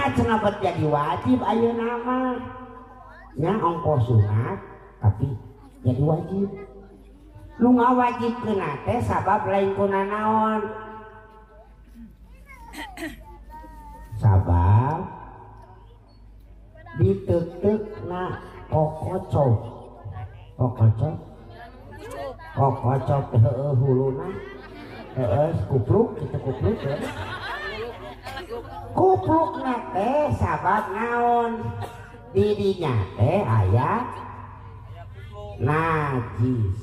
Nah cenah bet jadi wajib ayeuna mah. Nya ongkoh sunat tapi jadi wajib. Nu ngawajibkeun teh sabab lain kuna naon? Sabab diteukteukna kokocok. Kokocok. Kokocok heueuh huluna. Heeh kupluk kitu kupluk. Kuplukna teh sabab naon? Di dinya teh aya najis.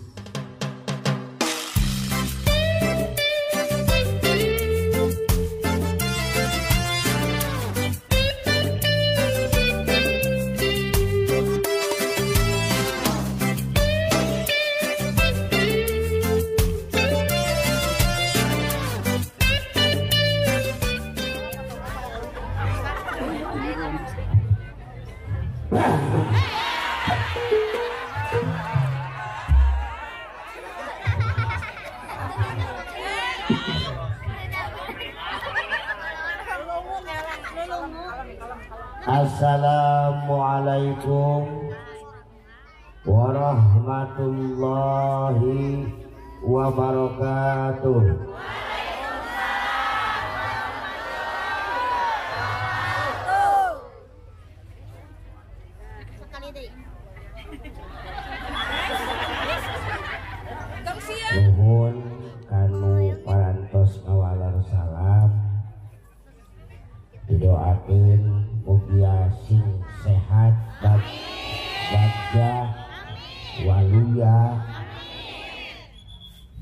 Assalamualaikum warahmatullahi wabarakatuh. Nuhun kanu parantos ngawaler salam, didoakeun mugia sing sehat bagja waluya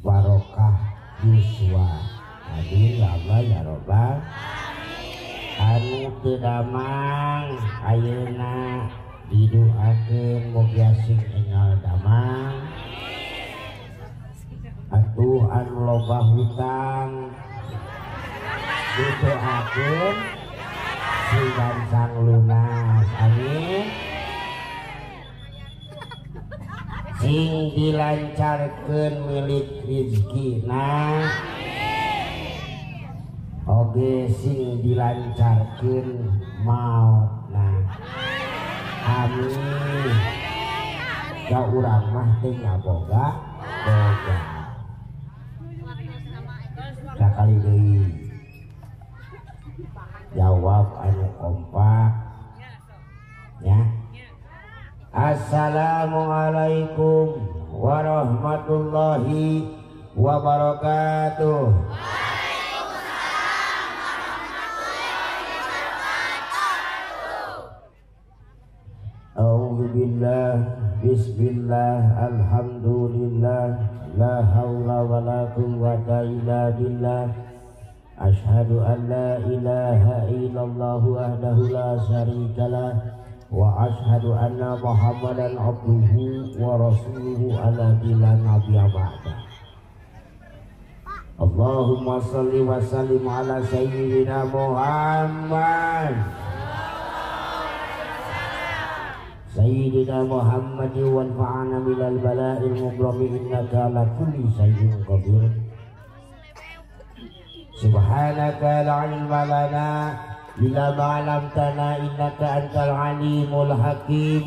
barokah yuswa. Amin ya Allah ya robbal. Anu teu damang ayeuna didoakeun mugia sing enggal damang. Atuh anu loba hutang didoakeun sing gancang lunas. Amin. Sing dilancarkeun milik rezekina. Oge sing dilancarkeun maotna. Amin. Da urang mah teu ngaboga boga. Sakali deui jawab anu kompak ya. Assalamualaikum warahmatullahi wabarakatuh. Waalaikumsalam warahmatullahi wabarakatuh. A'udzubillah, bismillah, alhamdulillah, la haula wala quwwata illa billah. Asyhadu an la ilaha illallah wahdahu la syarikalah wa asyhadu anna Muhammadan abduhu wa rasuluhu ala bila nabiyya ba'da. Allahumma shalli wa sallim ala sayyidina Muhammad. Sayyidina Muhammad wa anfa'ana minal bala'il mubrami innaka ala kulli syai'in qadir. Subhanaka la ilma lana illa ma 'allamtana innaka antal alimul hakim.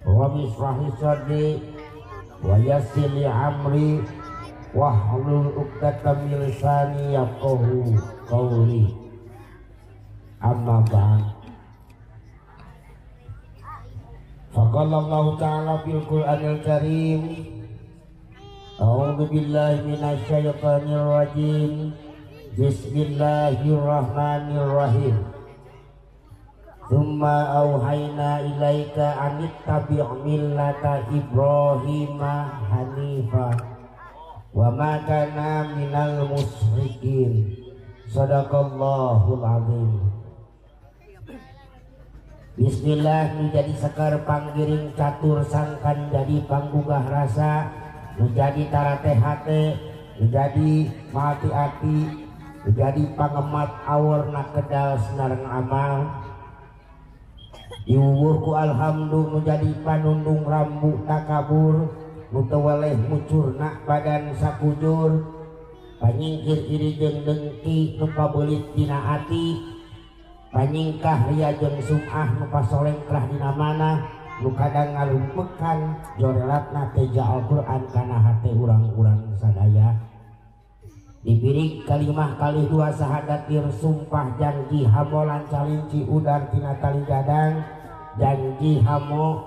Rabbi shrah li sadri wa yassir li amri wahlul 'uqdatam min lisani yafqahu qawli. Amma ba'd. Faqala Allah ta'ala fil Qur'anil Karim, a'udzu billahi minasy syaithanir rajim. Bismillahirrahmanirrahim. Tsumma auhayna ilaika anittabi' millata Ibrahima hanifa wa ma kana minal musyrikin. Shadaqallahul azim. Bismillah nu jadi sekar panggiring catur sangkan jadi panggugah rasa, nu jadi tarate hate, nu jadi mati ati, nu jadi pangemat awur na kedal senareng amal. Diwuwuh ku alhamdu nu jadi panundung rambu takabur, nu teu weleh mucurna badan sakujur, panyingkir iri jeung dengki nu pabeulit dina ati. Panyingkah ria jeung sum'ah nu pasolengkrah dina mana nu kadang ngalumpekan jorelatna teja Al-Qur'an kana hate urang-urang sadaya. Dibirik kalimah kalih dua sahadat lir sumpah janji hamolan calinci udar tina tali gadang janji hamo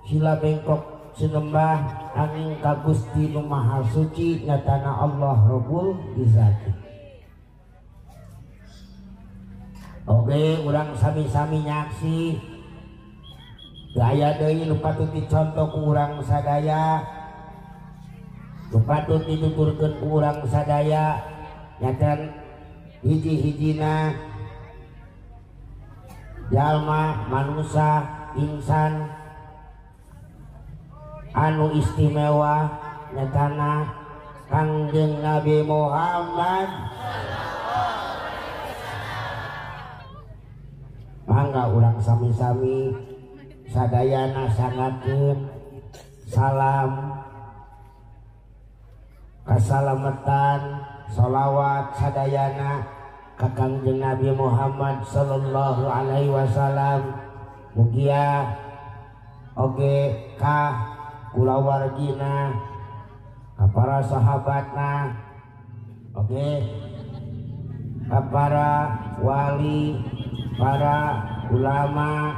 sila bengkok sinembah angin ka Gusti nu Maha Suci nyatana Allah Rabbul Izzati. Oke, urang sami-sami nyaksi gaya deui nu patut dicontoh ku urang sadaya, nu patut dituturkeun ku urang sadaya nyatan hiji-hijina jalma manusia insan anu istimewa nyatana Kangjeng Nabi Muhammad. Mangga urang sami-sami sadayana sangatkeun salam kasalamatan sholawat sadayana ka Kangjeng Nabi Muhammad sallallahu alaihi wasallam. Mugia oge ka kulawargina, ka para sahabatna, oge ka para wali, para ulama,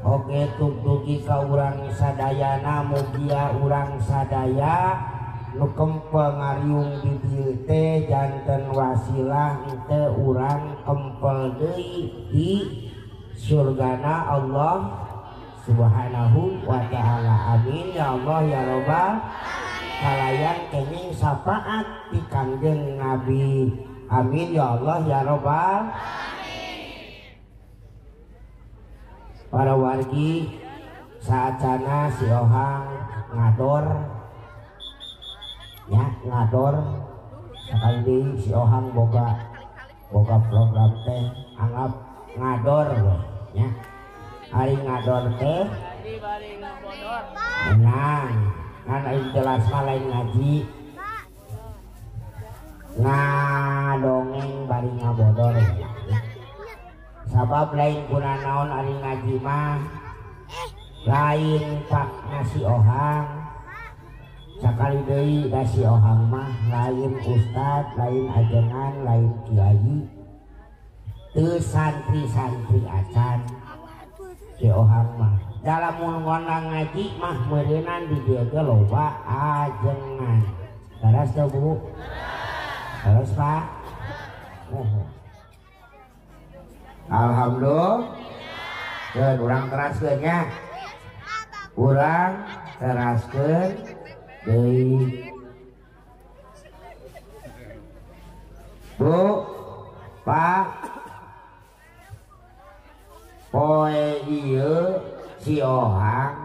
oge tugdugi ka urang sadayana. Mugia urang sadaya nu kempel ngariung di dieu teh janten wasilah teh urang kempel deui di surgana Allah Subhanahu wa ta'ala. Amin ya Allah ya Robbal kalayan kenging syafaat ti Kangjeng Nabi. Amin ya Allah ya Robbal. Para wargi saacana si Ohang ngador ya, ngador sekali deui si Ohang boga program teh anggap ngador ya. Ari ngador teh menang kan aing jelas mah lain ngaji ngadongeng bari ngabodor sabab lain kuna naon ari ngaji mah lain pak nasi Ohang sakali deui da si Ohang mah lain ustad lain ajengan lain kiai teu santri-santri acan si Ohang mah dalam ngondang ngaji mah meureunan di dieu ge loba ajengan. Leres teu Bu? Leres Pak? Oh. Alhamdulillah. Keun urang teraskeun nya. Urang teraskeun deui. Bu, Pak, poe ieu si Ohang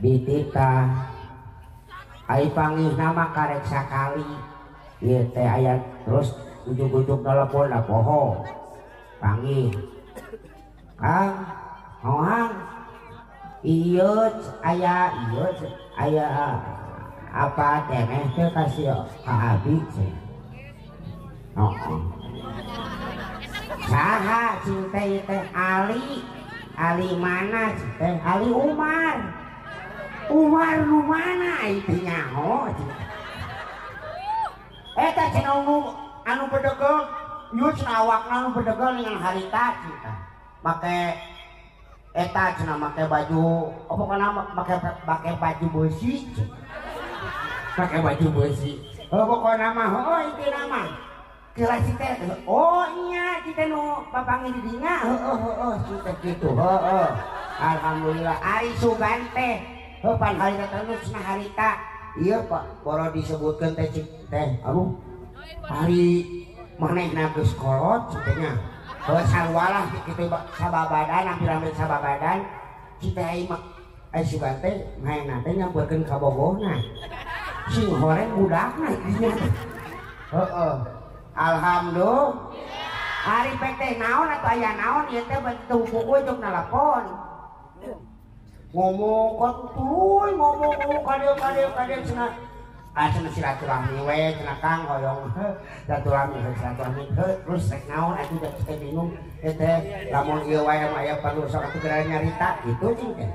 dititah ai panggihna mah karek sakali ieu teh aya terus ujug-ujug telepon da poho panggih Kang Ohang ieu aya apa keneh teh kasih ka abi oh. Saha cinta teh Ali, Ali mana teh Ali Umar, Umar nu mana itu nyaho. Eta cenah anu bedegel, ieu cenah awakna anu bedegel dengan harita cinta. Make eta cenah make baju, apa kana make baju beusi. Make baju beusi. Oh pokona mah heuh itu nama. Kira si teh, oh iya kita nu papanggih di dinya, heueuh heueuh si teh kitu, heueuh. Alhamdulillah ari sugan teh, heuh pan harita teh nu cenah harita. Ieu Pak, boro disebutkeun teh cik teh, aduh. Ari manehna geus kolot cik teh nya. Heuh sarua lah kitu sababadan, hampir-hampir sababadan. Cik teh ai mah ai sugan teh manehna teh nyamperkeun ka bogohna. Sing horeng budakna dinya teh. Heueuh. Alhamdulillah. Ari pek teh naon atau aya naon ieu teh beutu ujug nalapon. Ngomong kan tuluy ngomong kadieu kadieu kadieu cenah. Cenah silaturahmi we cenah Kang hoyong silaturahmi silaturahmi terus rek naon atuh da teh bingung teh lamun ieu wae mah aya perlu sok atuh geura nyarita kitu cing teh.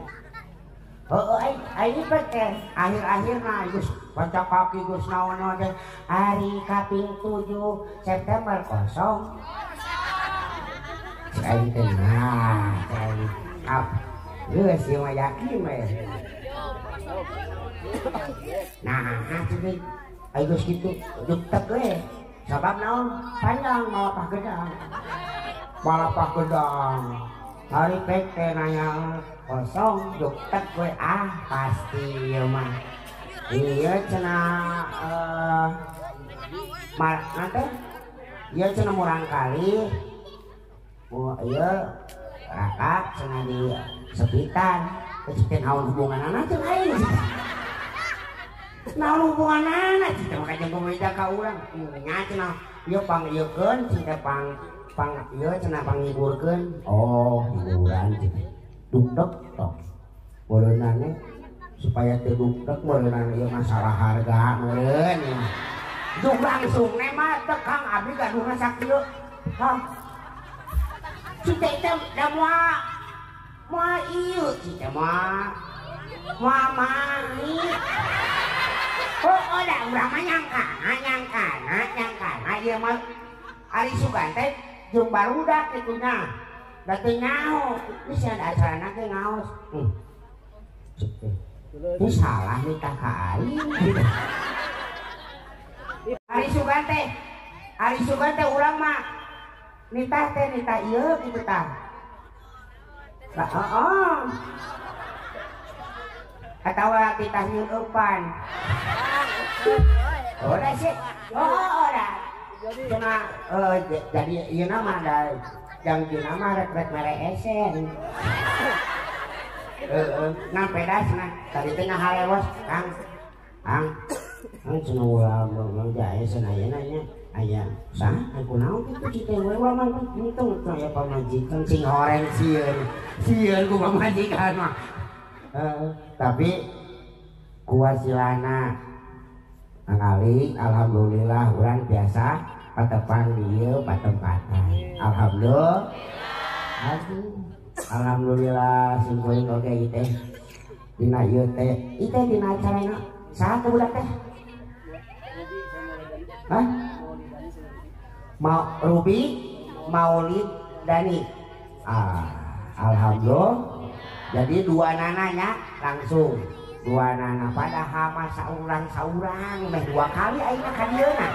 Heueuh aing teh akhir-akhirna geus baca kaki geus naon-naon teh hari kaping 7 September kosong. Cek aing teh nah cek aing ap geus ieu mah yakin we. Nah, jadi ayo geus kitu duktek we. Sabab naon? Panjang malapah gedang. Malapah gedang. Hari pek teh nanya kosong duktek we ah pasti ieu mah. Ieu cenah teh ieu cenah murang kali. Oh ieu raka cenah di sepitan. Terus teh naon hubunganana jeung aing? Naon hubunganana cing mah jeung pemerintah ka urang nya cenah ieu pangieukeun cing teh pang ieu cenah panghiburkeun oh hiburan cing dukdek tok meureunane supaya teu dukdek meureunana ieu masalah harga meureun juk langsung ne mah teh Kang abdi gaduhna sakieu hah cing teh da moal moal ieu cing teh moal moal mani. Oh, da urang mah nyangkana ieu mah ari sugan teh jeung barudak kitu nya. Da teu nyaho, geus ada acarana ge ngaos. Ini salah nitah ka aing. Ari sugan teh urang mah nitah teh nitah ieu kitu tah. Lah heeh. Atawa titah nyieun eupan. Ora sih. Oh, ora. Cenah jadi ieu mah da jangjina mah rek-rek mere esen. Heeh, ngan pedasna tadi teh ngahalewos Kang. Kang. Kang cenah ulah ngomong jae cenah ayeuna nya. Aya saha kunaon kitu cita we ulah mah untung teh aya pamajikan sing horeng sieun. Sieun ku pamajikan mah. Tapi kuasilana ngali alhamdulillah urang biasa patepang di ieu patempatan alhamdulillah alhamdulillah sing kuring oge ieu teh dina ieu teh ieu teh dina acarana saha teh budak teh hah mau Ruby Maulid Dani ah alhamdulillah. Jadi dua nananya langsung dua nana padahal masa saurang meh dua kali ayeuna ka dieuna.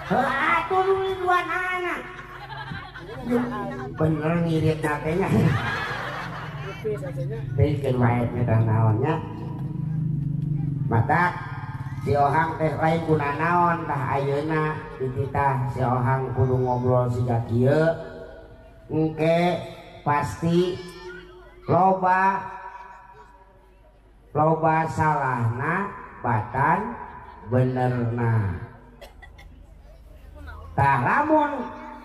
Heuh atuh dua nana. Bener ngiritna teh nya. Pikeun wae teh naon nya. Matak si Ohang teh lain guna naon tah ayeuna dititah si Ohang kudu ngobrol siga kieu. Engke pasti loba loba salahna batan benerna. Tah lamun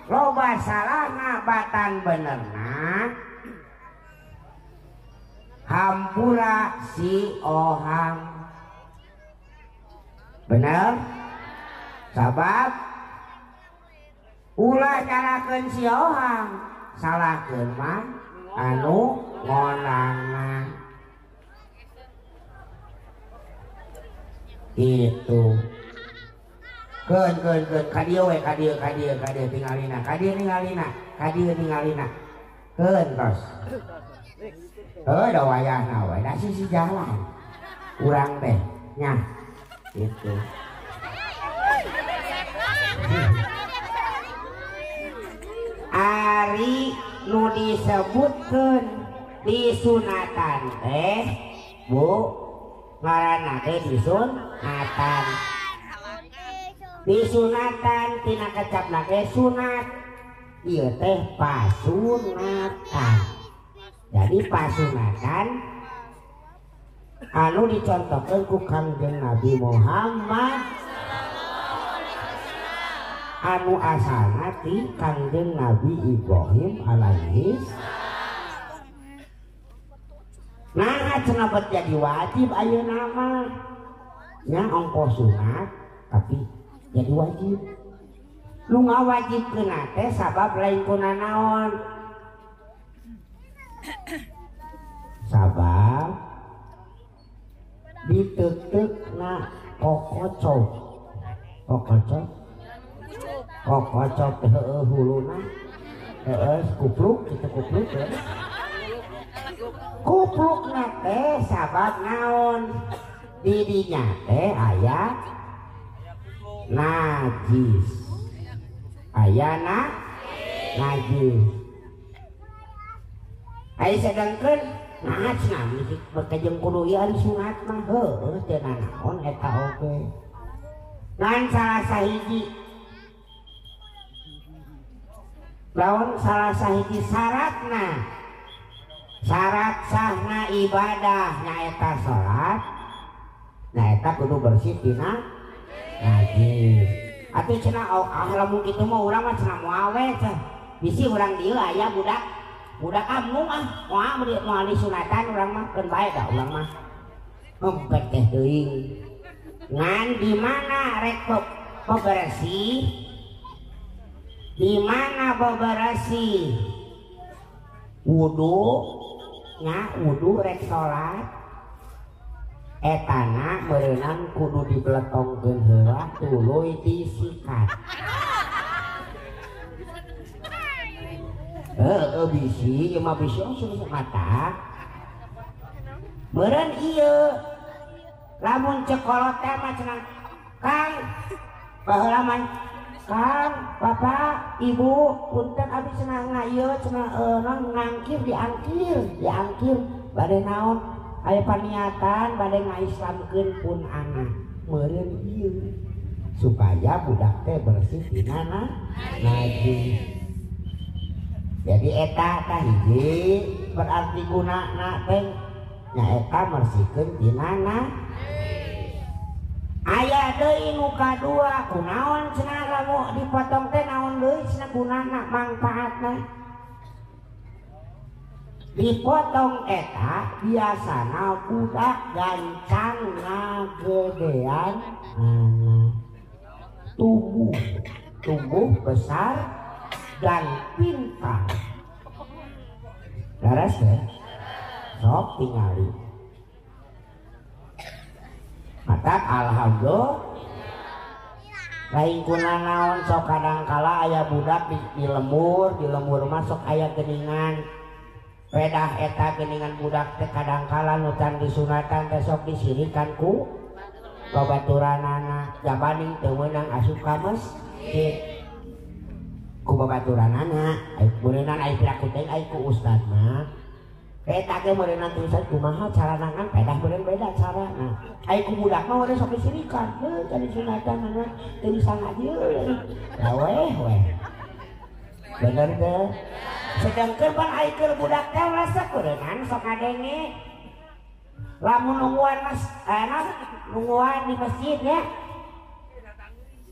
loba salahna batan benerna hampura si Ohang. Bener? Sabab ulah nyalakeun si Ohang, salahkeun mah anu ngonangna. Itu keun keun keun ka dieu we ka dieu ka dieu ka dieu tingalina ka dieu ningalina ka dieu ningalina keun tos heuh da wayahna we da sisi jalan urang teh nya gitu. Ari nu disebutkeun disunatan teh Bu ngaranna teh disunatan. Disunatan tina kecapna teh sunat ieu teh pasunatan. Jadi pasunatan anu dicontohkeun ku Kangjeng Nabi Muhammad anu asalna ti Kangjeng Nabi Ibrahim alaihi. Nah cenah bet jadi wajib ayeuna mah. Nya ongkoh sunat tapi jadi wajib. Nu ngawajibkeun teh sabab lain kuna naon? Sabab diteukteukna kokocok. Kokocok. Kokocok teh heueuh huluna. Heeh, kupluk kitu kupluk teh. Kuplukna teh sabab naon? Didinya teh aya najis. Aya najis. Aya sedangkeun nah cenah bekajeng kudu ieu ari sunat mah heueuh teu nanaon eta oge. Ngan salah sahiji lawan salah sahiji syaratna syarat sahna ibadah nyaeta salat nyaeta kudu bersih tina najis. Atuh cenah ah lamun kitu mah urang mah cenah moal we teh bisi urang dieu aya budak budak kamu ah moal moal disunatan urang mah keun bae da urang mah ngempet teh teuing. Ngan di mana rek bebersih? Di mana bebersih? Wudu nya wudu rek salat etana meureunan kudu dibeletongkeun heula tuluy disikat. Heeh bisi ieu mah bisi oh mata. Meureun ieu lamun cekolot teh mah cenah Kang baheula mah Kang Bapak Ibu punten abi cenah ieu cenah ngangkir diangkir bade naon aya paniatan bade ngaislamkeun pun anak meureun ieu supaya budak teh bersih tina najis. Jadi eta tah hiji berarti gunana teh nyaeta mersihkeun tina najis. Aya deui nu kadua kunaon cenah lamun dipotong teh naon deui cenah gunana mangpaatna. Dipotong eta biasana budak gancang ngagedean anak. Tumbuh besar dan pintar. Laras ya? Sok tingali. Matak alhamdulillah. Lain kuna naon sok kadangkala aya budak di lembur mah sok aya geningan. Pedah eta geningan budak teh kadangkala nu can disunatan teh sok disirikan ku babaturanana jabaning teu meunang asup ka masjid. Ku babaturanana meureunnan ai piraku teh ai ku ustad mah. Eta ge meureunnan teh ustad kumaha carana ngan pedah meureun beda carana. Ai ku budak mah meureun sok disirikan heuh can disunatan mah teu bisa ngaji. Da weh weh. Bener teh? Sedangkan pan ai keur budak teh rasa kureungan sok ngadenge. Lamun nungguan mas, nungguan di masjid ya.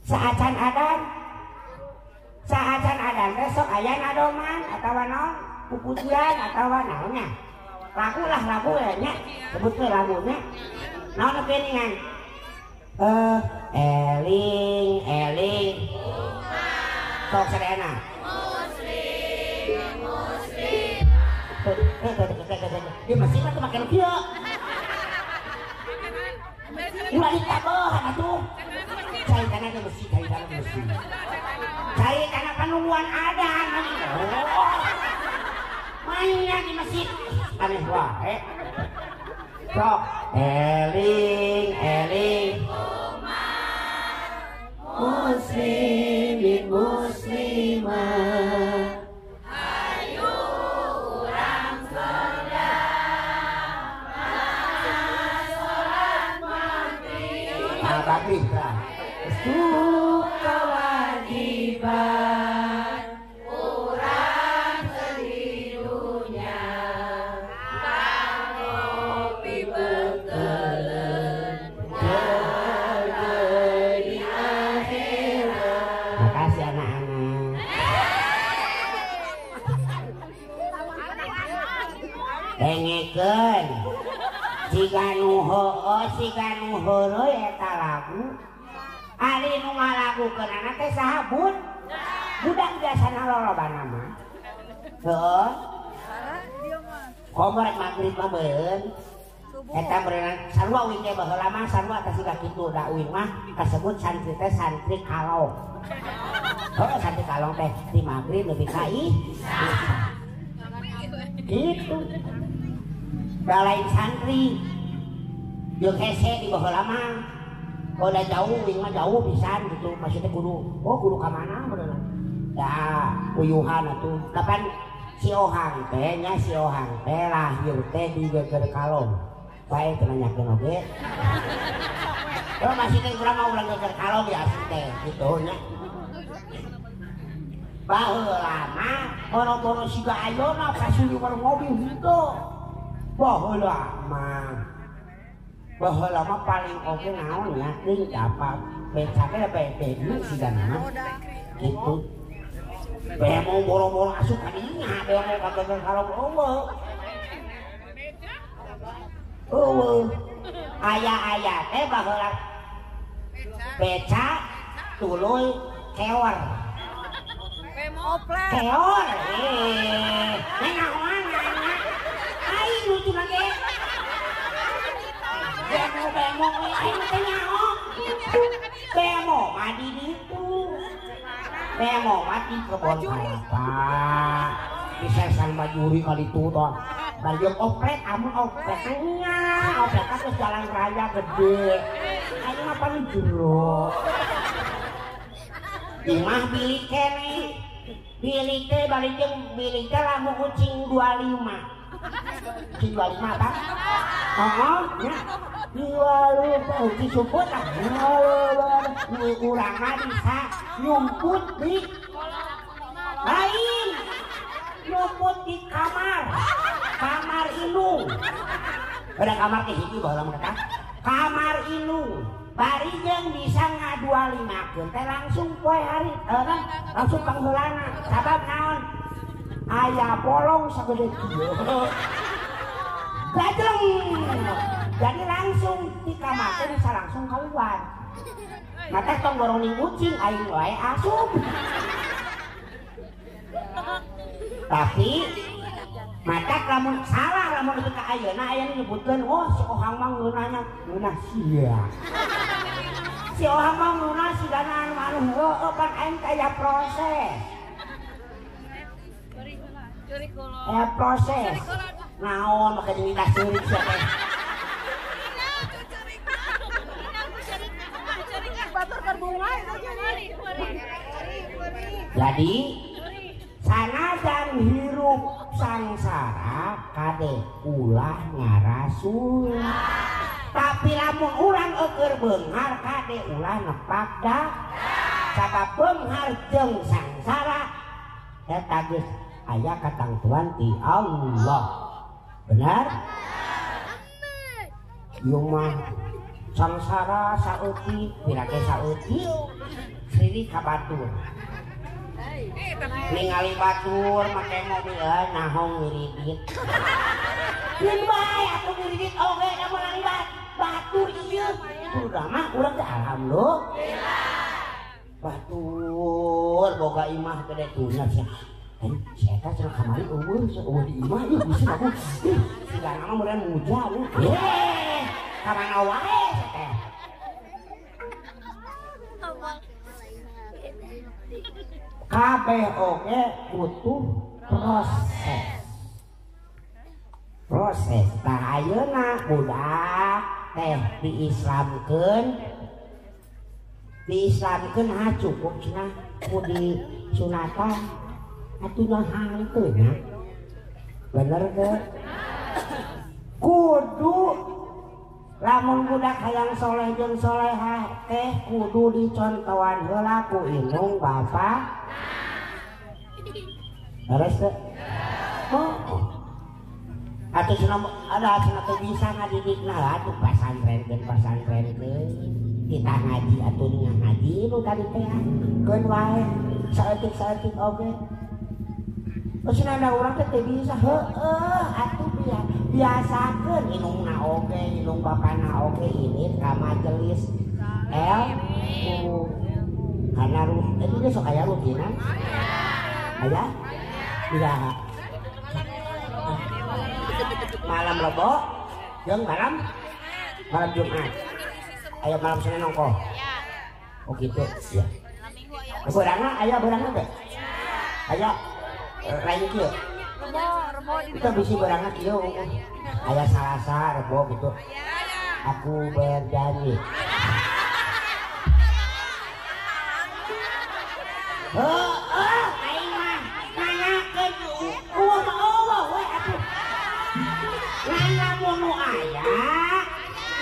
Saacan adan teh sok aya nadoman atawa naon, pupujian atawa naonnya. Lagu lah lagu ya nya, sebutkeun laguna. Naon geuningan? Eling eling. Sok sadayana. Di masjid mah teu make nu kieu. Ulah ditabohan atuh. Cai kana teh besi, cai kana besi. Cai kana panungguan adan. Mainnya di masjid aneh wae. Sok eling eling umat muslimin muslimah. Suka kewajiban urang sedidunya kanggo pibekeleun jaga di akhirat. Makasih anak-anak. Dengekeun. Siga nu heueuh siga nu heureuy eta lagu. Ari nu ngalagukeunana teh saha bun? Budak biasana lolobana mah. Heueuh. Komo rek magrib mah beureun. Eta beureunan sarua uing ge baheula mah sarua teh siga kitu da uing mah kasebut santri teh santri kalong. Heueuh santri kalong teh di magrib nepi ka isya. Gitu. Da lain santri jeung hese di baheula mah. Udah jauh, uing mah jauh pisan gitu. Maksudnya kudu, oh kudu ka mana beureunan. Da uyuhan atuh. Kapan si Ohang teh nya si Ohang teh lahir teh di Geger Kalong. Bae teu nanyakeun oge. Oh masih teh urang mah urang Geger Kalong ya asli teh gitu nya. Baheula mah boro-boro siga ayeuna kasih warung mobil henteu. Baheula mah baheula mah paling oge naon nya deui apa beca teh bebe sigana mah gitu. Bemo boro-boro asup ka dinya, bemo ka Geger Kalong eueuh. Eueuh. Aya-aya teh baheula beca tuluy keor. Keor. Eh, naon aing lucu lagi. Bemo-bemo aing teh nyaho. Bemo mah di ditu. Bemo mah di kebon kalapa. Disesan bajuri kali itu toh. Balik oplet amun oplet nya, oplet terus jalan raya gede. Aing mah paling jero. Imah bilik keneh. Bilik teh balik jeung bilik teh lamun kucing 25. Kucing 25 apa? Heeh, nya. 25 kucing sumput ah. Urang mah bisa nyumput di lain. Nyumput di kamar. Kamar indung. Ada kamar teh hiji baheula mah eta. Kamar indung. Bari jeung bisa nga-25keun teh langsung poe hari langsung pangheulana. Sabab naon? Aya bolong sagede kieu. Gajleng. Jadi langsung di kamar teh bisa langsung keluar. Mata tong borong ning kucing aing wae asup. Tapi mata lamun salah lamun nepi ka ayeuna aya nu nyebutkeun oh si Ohang mah ngeunahnya ngeunah sia. Si Ohang mah ngeunah sigana anu anu heueuh pan aing teh aya proses. Aya proses. Naon make diminta ceurik sia teh. Jadi sanajan hirup sangsara kade ulah ngarasul. Tapi lamun urang eueur beunghar kade ulah nepak da. Sabab beunghar jeung sangsara eta geus aya katangtuan ti Allah. Benar? Ieu mah sangsara saeutik pirake saeutik sri ka batur. Ningali batur make mobil nahong ngiridit. Keun bae atuh ngiridit oge da meunang batur ieu. Udah mah urang teh alhamdulillah. Batur boga imah gede tunya sia. Si eta cenah kamari eueuh eueuh di imah ieu bisi aku. Sigana mah meureun muja. Eh, ka mana wae teh. Kabeh oge butuh proses. Proses tah ayeuna budak teh diislamkeun. Diislamkeun ha cukup cenah ku disunatan atuh nya hanteu nya. Bener teu? Kudu lamun budak hayang soleh jeung solehah teh kudu dicontohan heula ku indung bapa. Beres teu? Oh. Atuh cenah ada cenah teu bisa ngadidikna atuh pasantrenkeun pasantrenkeun. Kita ngaji atuh nya ngaji nu tadi teh keun wae saeutik-saeutik oge. Cenah da urang teh teu bisa heueuh atuh biasakeun indungna oge indung bapana oge ini ka majelis ilmu. Karena itu sok aya rutinan. Aya? Tidak. Malam Rebo jeung malam Jumat. Ayo malam Senin nongko. Oh gitu. Ya. Beurangna aya beurangna teh? Aya. Lain kieu. Kita bisi beurangna kieu. Aya Salasa, Rebo gitu. Aku berjanji. Heeh, aing mah nanyakeun eueuh mah eueuh we atuh. Ngan lamun nu aya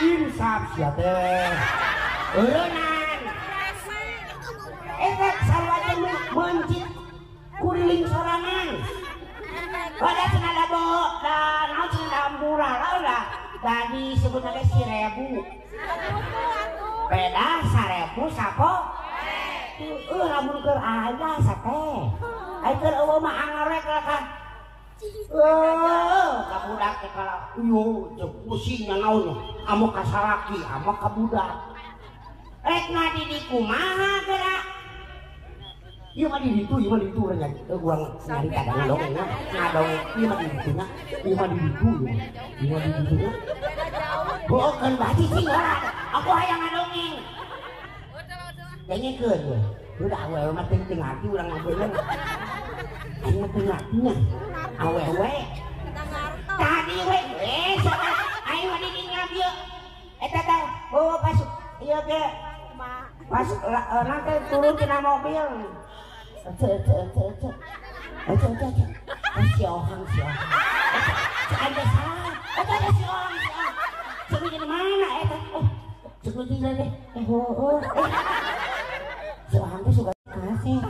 insaf sia teh. Eureunnan. Eta sarua jeung meuncit kuriling sorangan. Pada cenah da bo, da naon cenah da murah lah tadi sebutna teh 1000. Beda 1000 sapo? Lamun keur aya sate. Ai keur eueuh mah angarek lah kan. Ka budak teh kalau ieu teu pusing naon amok ka salaki, amok ka budak. Rek ngadidik kumaha geura? Ieu mah di ditu, ieu mah di ditu urang urang nyarita ngadongeng ngadongeng ieu mah di ditu nya, ieu mah di ditu, ieu mah di ditu nya. Bokeun bae cicing ora, aku hayang ngadongeng. Dengekeun we. Udah awewe mah teu ngarti urang mah bener. Aing mah teu ngarti nya. Awewe. Tadi we sok aing mah di dinya bieu. Eta teh oh pas ieu ge pas nanti turun tina mobil. Ece ece ece ece. Ece ece ece. Si ohang si ohang. Ece ada salah. Eta ada si ohang si ohang. Cek di mana eta? Cek di deh. Oh. Si ohang teh suka kasih.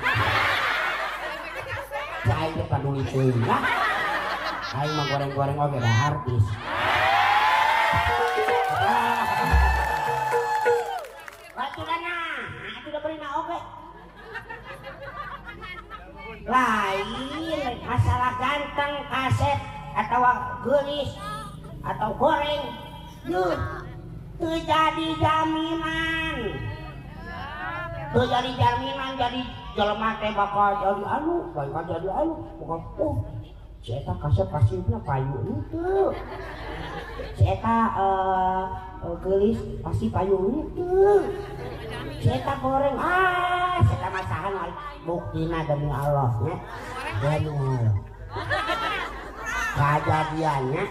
Si aing teh paduli teuing lah. Aing mah goreng-goreng oge da artis. Baturana, atuh da beurina oge. Lain masalah ganteng, kaset atau geulis atau goreng yeuh teu jadi jaminan. Teu jadi jaminan jadi jelema teh bakal jadi anu, bakal jadi anu, bakal oh si eta kasep pasifna payu henteu. Si eta geulis pasti payu henteu. Si eta goreng ah, si eta masahan buktina demi Allah nya. Demi Allah. Kajadiannya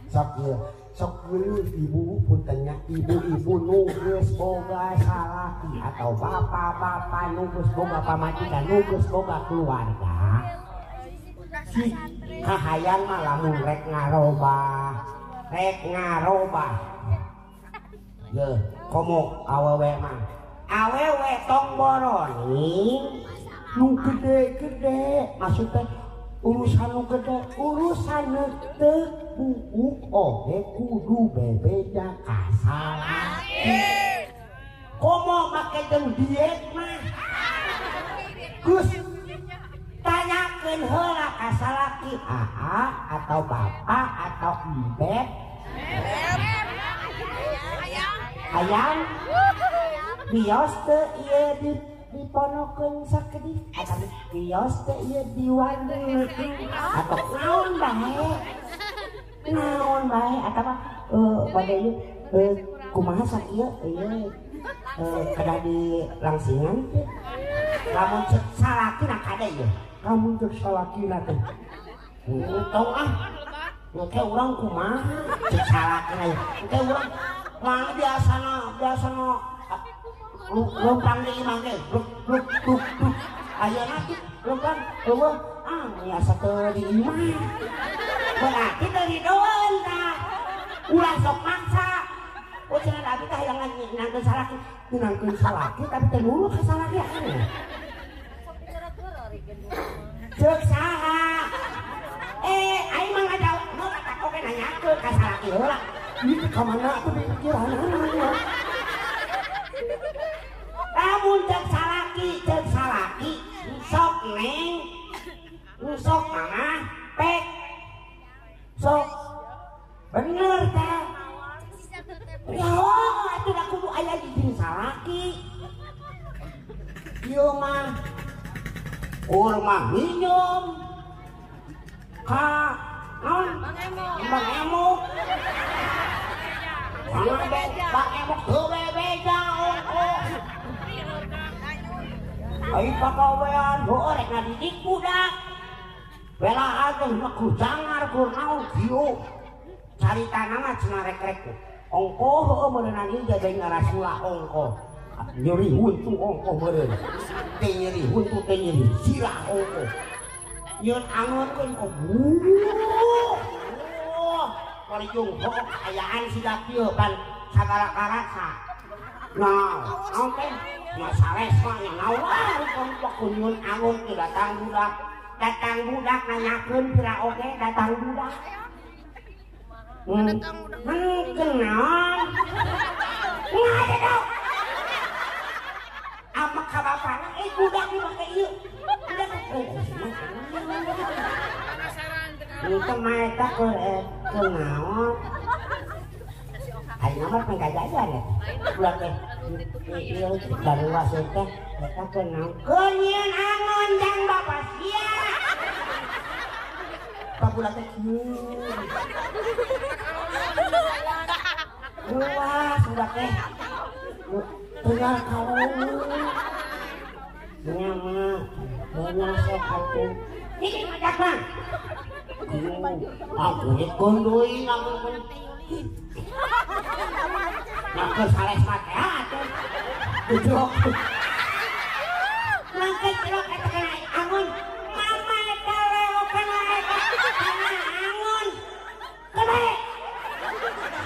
sok ieu, sok geuleuh ibu puntennya ibu-ibu nu geus boga salaki atau bapak-bapak nu geus boga pamajikan nu geus boga keluarga. Si kahayang mah lamun rek ngarobah, rek ngarobah. Yeuh, komo awewe mah. Awewe tong boroning nu gede-gede, maksud teh urusan nu gede, urusan teu buuk oge kudu bebeja ka salaki. Komo make jeung diet mah. Geus tanyakeun heula ka salaki aa atau bapak atau embek. Hayang bios teu ieu diponokeun sakedik atau bios teu ieu diwandeulkeun atau naon bae. Naon bae atawa bade ieu kumaha sakieu ieu kedah di langsingan teh. Lamun cek salakina kade ieu. Lamun cek salakina teh. Tong ah. Engke urang kumaha cek salakina ieu. Engke urang mah biasana lumpang di imah ge bluk bluk bluk bluk. Ayeuna teh lumpang eueuh ah biasa teu di imah. Berarti teu ridoeun tah. Ulah sok maksa. Oh cenah abi teh hayang nginangkeun salaki, nginangkeun salaki tapi teu nurut ka salaki aneh. Ceuk saha? Aing mah ngajawab, nu kata oge nanyakeun ka salaki heula. Ieu ka mana atuh pikiranana. Lamun ceuk salaki sok neng Sok mama pek. Sok. Bener teh. Ya atuh da kudu aya jeung salaki. Ieu mah kurma minum ka naon? Bang Emok. Bang Emok teu bebeja ongkoh. Ai pagawean heueuh rek ngadidik budak. Belaan teh mah kujangar kur naon kieu. Caritana mah cenah rek-rek. Ongkoh heueuh meureunana ieu jadi ngarasula ongkoh. Nyeri huntu ongkoh meureun. Teh nyeri huntu teh nyeri sirah ongkoh. Nyeun angon kan kok warijung heueuh kaayaan siga kieu pan sagala karasa. Nah, naon teh? Nya sales mah nya naon lah nyieun angon teh datang budak. Datang budak nanyakeun pira oge datang budak. Kenaon? Ngadedok. Apa ka bapana budak dipake ieu. Budak itu mah eta keur kunaon? Ayeuna mah panggajajan ya. Budak teh ieu daruas teh eta kunaon? Keur nyieun angon jang bapa sia. Budak teh kieu. Luas budak teh. Tinggal kalung. Nya mah nya sok atuh. Ini madak mah. Aku ikon deui lamun nah keur sales mah teh atuh. Gejrok. Mangke celok eta kana angon. Mama eta lewokan eta kana angon. Kene.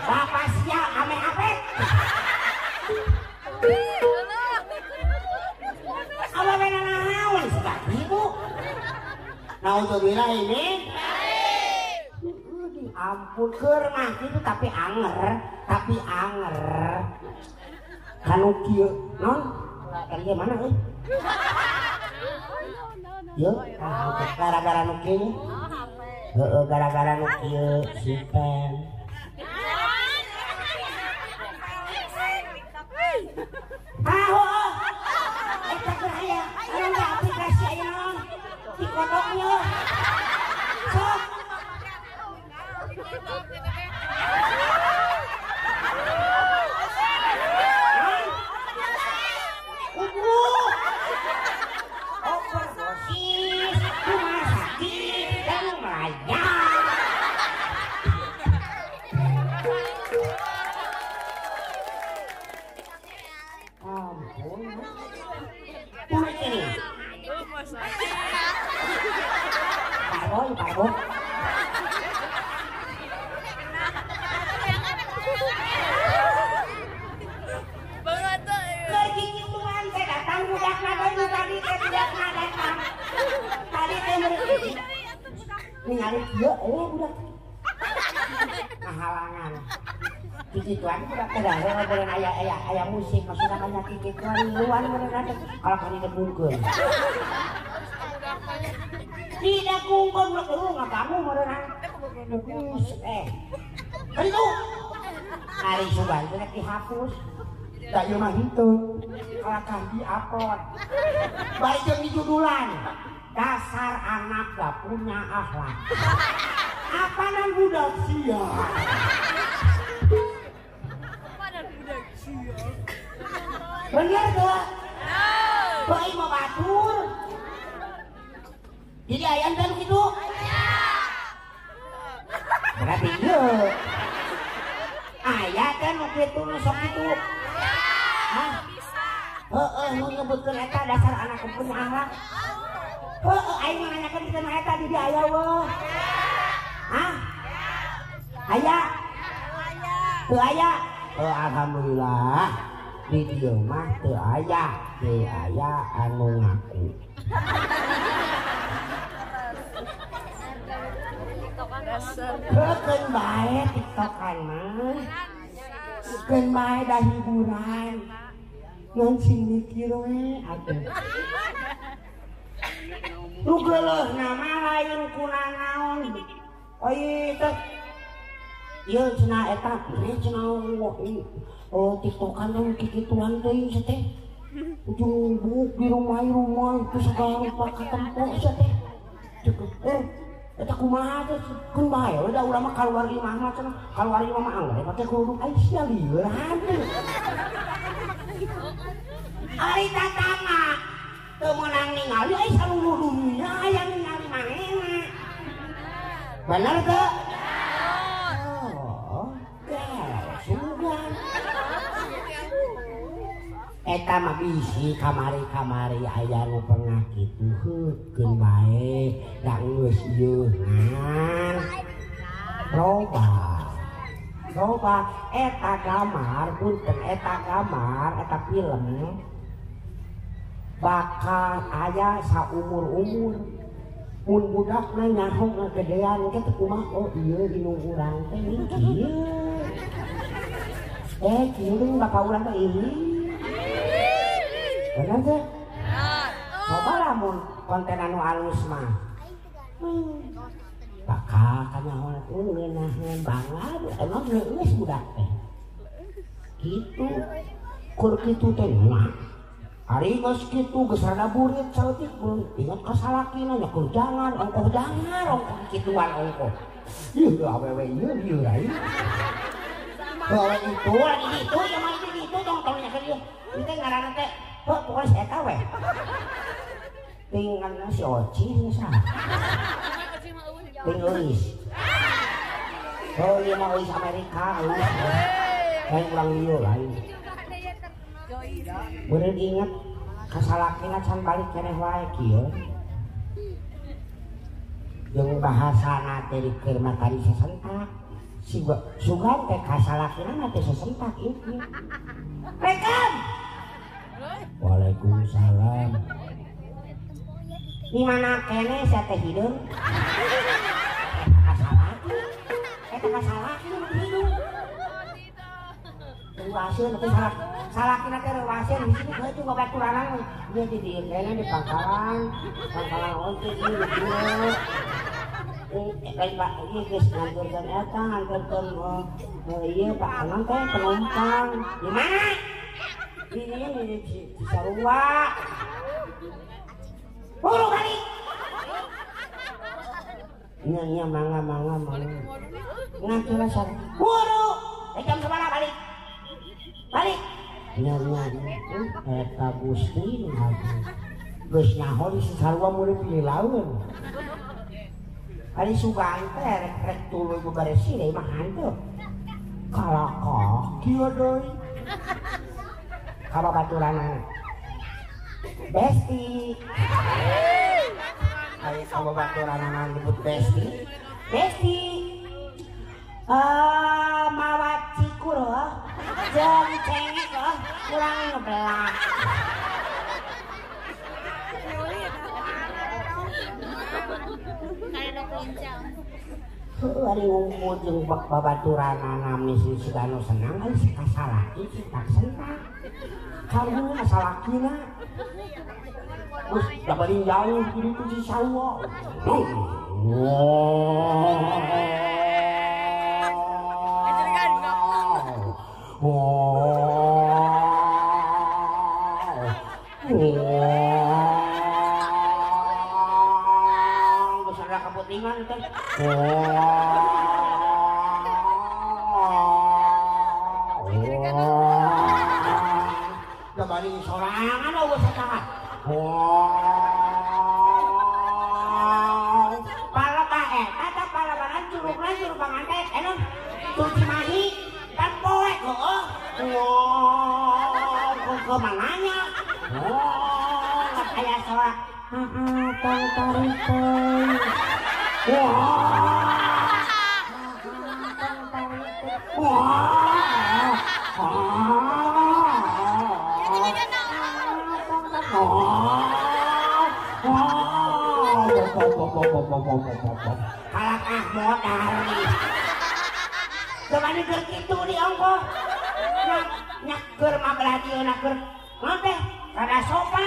Bapak sia ame apet. Awewe nanaon siga ibu. Naudzubillah ini. Ampun keur mah kitu tapi anger, tapi anger. Kanu kieu naon? Kan ieu mana euy? Yeuh, gara-gara nu kieu. Heeh, gara-gara nu kieu si pen. Ah, heueuh. Eta keur aya, anu aplikasi aya naon? Dikodoknya. Sok. Overdosis, rumah sakit, dan melayang. Ampun. Tarik ini. Pak Boy, Pak Boy. Ningali kieu eueuh budak. Ngahalangan. Kikituan budak teh da heueuh aya aya aya musik maksudna banyak kikituan luan meureun teh kalau kan didegungkeun. Didegungkeun budak eueuh ngaganggu meureun. Eh. Kaditu. Ari sugan teh dihapus. Da ieu mah henteu. Kalakah di-upload. Bari jeung dijudulan. Dasar anak gak punya akhlak. Apanan budak sia? Apanan budak sia? Bener gak? Baik mau batur. Jadi ayam kan gitu? Berarti iya. Ayah kan waktu itu sok gitu. Hah? Heeh, nu nyebutkeun eta dasar anak punya akhlak. Heeh, aing mah nanyakeun kana eta di dieu aya weuh. Hah? Aya? Teu aya? Oh, alhamdulillah. Di dieu mah teu aya, teu aya anu ngaku. Keun bae TikTokan mah. Keun bae da hiburan. Ngan sing mikir we atuh. Nu geuleuhna mah Lain kunanaon. Ai teh ieu cenah eta meh cenah oh tiktokan nu kikituan teh teh. Ujung buk di rumah-rumah itu segala rupa katempo sia teh. Eta kumaha teh keun bae we da urang mah kaluar imah mah cenah kaluar imah mah anggar make kerudung ai sia lieuran. Ari tatangga teu meunang ningali ai saluruh dunia aya ningali manehna. Bener teu? Oh, sugan. Eta mah bisi kamari-kamari aya nu pernah kitu heukeun bae da geus ieu ngan. Loba. Loba eta gambar punten eta gambar eta film bakal aya saumur-umur. Mun budakna nyaho ngagedean ke teu kumaha oh ieu indung urang teh kieu. Eh kieu deui bapak urang teh ieu. Bener teh? Coba lamun konten anu alus mah. Bakal kanyaho ngeunaheun banget emang geus budak teh. Kitu kur kitu teh mah. Ari geus kitu geus rada burit saeutik mun ingat ka salakina nya keur jangan ongkoh jangan ongkoh kituan ongkoh. Ieu awewe ieu ieu lain. Awewe itu lagi kitu zaman kitu tong tong nya ka dieu. Ieu teh ngaranna teh heuh pokona si eta we. Tinggal si Oci saha. Ting euis. Oh ieu mah euis Amerika euis. Lain urang dieu lain. Meureun inget ka salakina can balik keneh wae kieu. Jeung bahasana teh dikeun mah tadi sasentak. Sugan teh ka salakina teh sasentak ieu. Rekam. Waalaikumsalam. Di mana kene sia teh hideung? Eta ka salaki. Eta ka salaki nu hideung. Reuaseun teh salaki. Salakina teh reuaseun di situ heuh babaturanna ieu di dieu kene di pangkalan. Pangkalan oge ieu di dieu. Lain Pak ieu geus nganturkeun eta nganturkeun ieu Pak Anang teh penumpang. Di mana? Di dieu di Sarua. Buru balik. Nya nya mangga mangga mangga. Ngatur sar. Buru. Jam sabaraha balik? Balik. Nya nya eta Gusti geus nyaho di Sarua murid pilaun. Ari sugan teh rek tuluy beberesi deui mah hanteu. Kalakah kieu deui. Ka babaturanna. Besti. Ayo ka babaturanna nyebut besti. Besti. Mawa cikur heuh. Jeung cengek heuh kurang ngebelah. Heuh ari ngumpul jeung babaturanna misi sigano senang ari si kasalaki cintak sentak. Karunya salakina. Terus daparin jauh gitu si Sarua. Geus ada kaputingan teh. Bari sorangan eueuh satangan. Palebah eta teh palebaran curugna curug Pangandaran anu Curug Cimahi kan poek heueuh. Ke mananya? Oh, aya sora. Heeh, tong tarikeun. Wah. Tong tarikeun. Wah. Kalak ah modal. Coba nih keur kitu di ongkoh. Nyak keur mah belah dieu nak keur naon teh? Kada sofa.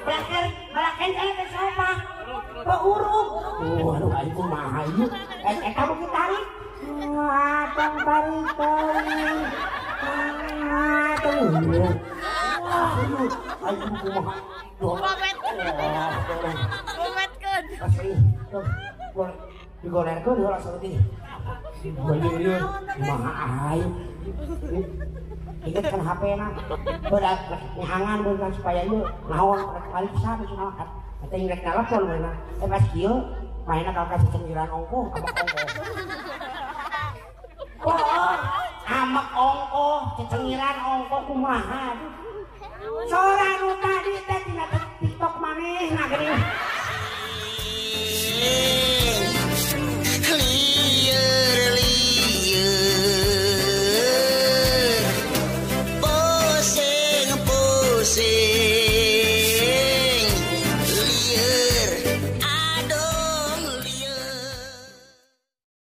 Belah keur belah kencan teh sofa. Peuruk. Waduh aing kumaha ieu? Eta beuki tarik. Wah, tong tarik tarik. Tong. Wah, aing kumaha? Gometkeun. Digolerkeun heula saeutik. Goler kumaha aing? Ingat kan HP-na. Berat nyahangan beunang supaya ieu naon rek balik sa cenah. Eta rek telepon beunang. Pas kieu mainna ka cecenggiran ongkoh amak ongkoh. Oh, amak ongkoh cecengiran ongkoh kumaha. Sora nu tadi teh tina TikTok manehna geuning.